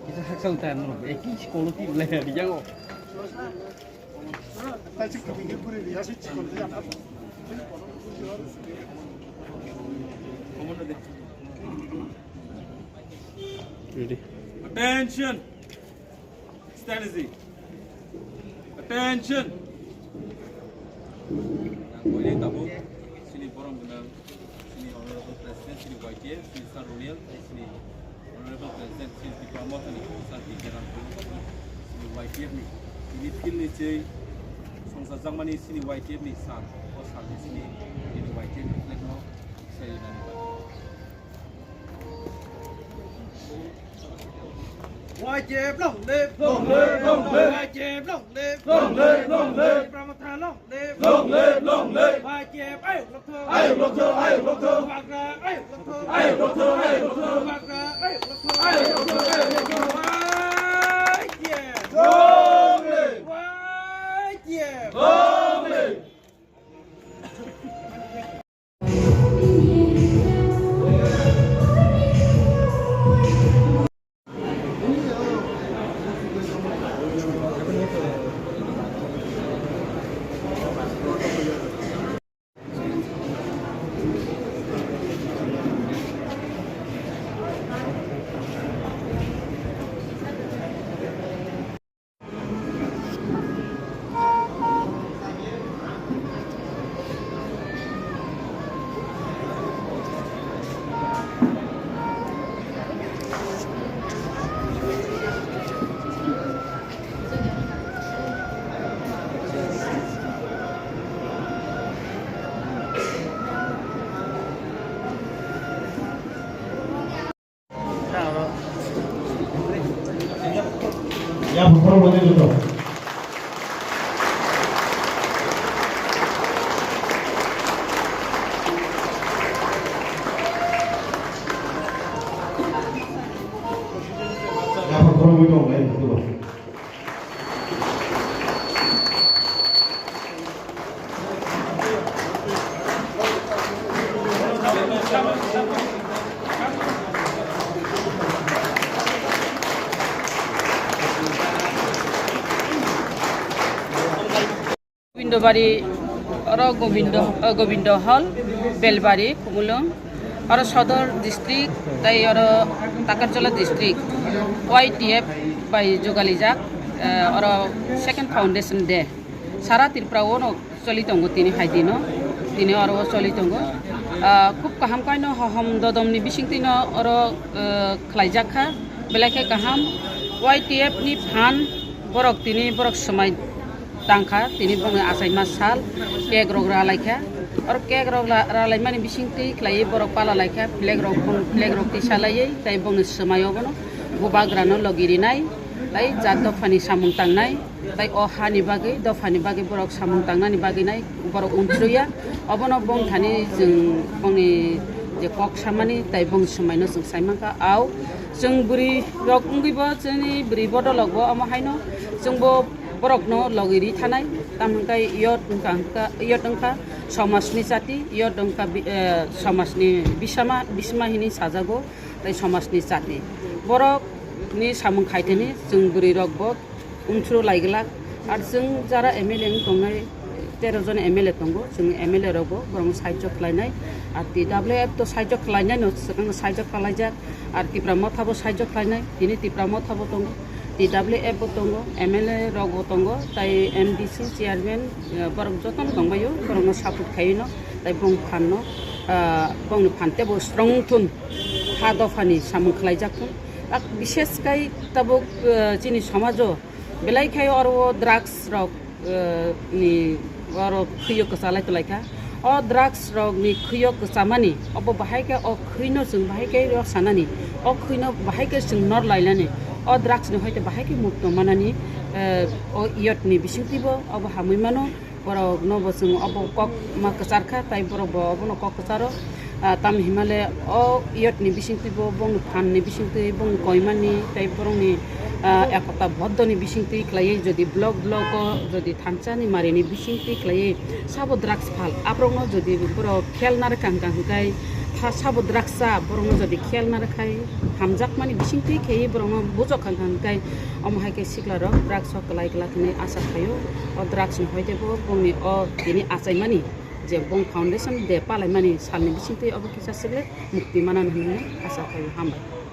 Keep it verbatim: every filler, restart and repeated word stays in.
Kisa haksa utai ano, eki sikolo ti ulai ya, di jago. Ready. Attention! Strategy. Attention! Ang koinai tabuk sini borom gwnang, sini Honorable President, sini Y T F, sini Sir Roniel, sini Honorable President, sini Tipra Mothani, Sir P K Ramkuru, sini Y T F ni, sini field ni chei, songsa jakmani sini Y T F ni sal, o sal ni sini, sini Y T F ni flag no, seri nani. Y T F long live! Long live, long live! Y T F long live! Long live, long live! Tipra Motha long live! Long live, long live! Y T F ayuk lokthok! Ayuk lokthok, ayuk lokthok! Bubagra ayuk lokthok! Ayuk lokthok, ayuk lokthok! Bubagra ayuk lokthok! Ayuk lokthok, ayuk lokthok! Y T F! Long live! Y T F! Long live! Ya, bukhoro mane joto. Ya, bukhoro mane joto. Gobindobari, oro Gobindo, eh, Gobindo Hall, Belbari, Khumulwng, oro Sodor District, tai oro Takarjala District, Y T F bai jugalijak, eh, oro Second Foundation Day. Sara Tripura o no choli tongo tini hai dino, tini oro o choli tongo. Ah, khub kaham kaino hohom dodom ni bisingtwi no oro, eh, khlaijak kha, belai khe kaham. Y T F ni phan borok tini borok swmai tangkha, tini bongni achaima sal, cake rok ralaikha. Oro cake rok la-, ralaimani bisingtwi khlaiwi borok pala laikha, flag rok, flag rok tisa laiwi, tei bongni swmai obono bubagrano logi rinai, tei jat dophani samung tangnai, tei o hani bagwi, dophani bagwi borok samung tangnani bagwi nai borok unsuriya. Obono bongthani chwng bongni je kok samani, tei bongni swmaino chwng sai mankha. Au chwng bwrwi rok wngwibo, chini bwrwi bodolokbo omo haino chwngbo borokno logi ri thanai, tamo hwnkhe yot wngkha, wngkha, yot wngkha somajni chati, yot wngkha bi-, eh, somajni bisama, bisma hinwi sajago, tei somajni chati. Borokni samung khaithani chwng bwrwirokbo unsuru laiglak, ar chwng jara M L A wng tongnai, tero jon M L A tongo, chwng M L A rokbo borokno sahajyo khlainai, ar T W F to sahajyo khlainaino, swkangno sahajyo khlaijak. Ar Tipra Motha bo sahajyo khlainai, tini Tipra Motha bo tongo, T W F bo tongo, M L A rok bo tongo, tai M D C chairman, eh, borok jotono tongbaio, borokno support khaino, tai bong phanno, ah, bongni phan tebo strong thun, ha dophani samung khlaijak thun. Ak bishes kai tabuk, eh, chini somajo, belai khai oro o drugs rok, eh, ni oro khwio kwchalai tonglaikha. O drugs rok ni khwio kwchamani, obo bahai khe o khwino chwng bahai khe rw sanani, o khwino bahai khe chwng nor lainani, o drugs ni hoite bahai khe mukto manani, eh, o yot ni bisingtwi bo obo hamwi mano. Borok no bo chwng obo kok ma kwchar kha, tai borok bo obono kok kwcharo. Ah, tam himale o yot ni bisingtwi bo bongni phan ni bisingtwi bongni koimani tai borokni Ah, ekota boddoni bisingtwi khlaiwi jodi block block o jodi thansa ni mari ni bisingtwi khlaiwi sabo drugs phal aborokno jodi borok khel narwkha hwnkha hwnkhe tha sabo drugs cha borokno jodi khel narwkhai hamjakmani bisingtwi khaiwi borokno bujokha hwnkha hwnkhe omo hai khe sikla rok drugs o kwlai kwlak hinwi asa khaio. O drugs ni hoite bo bongni o tini achaimani je bong foundation day palaimani salni bisingtwi obo kisa sikle mukti manani hinwi asa khaio. Hambai.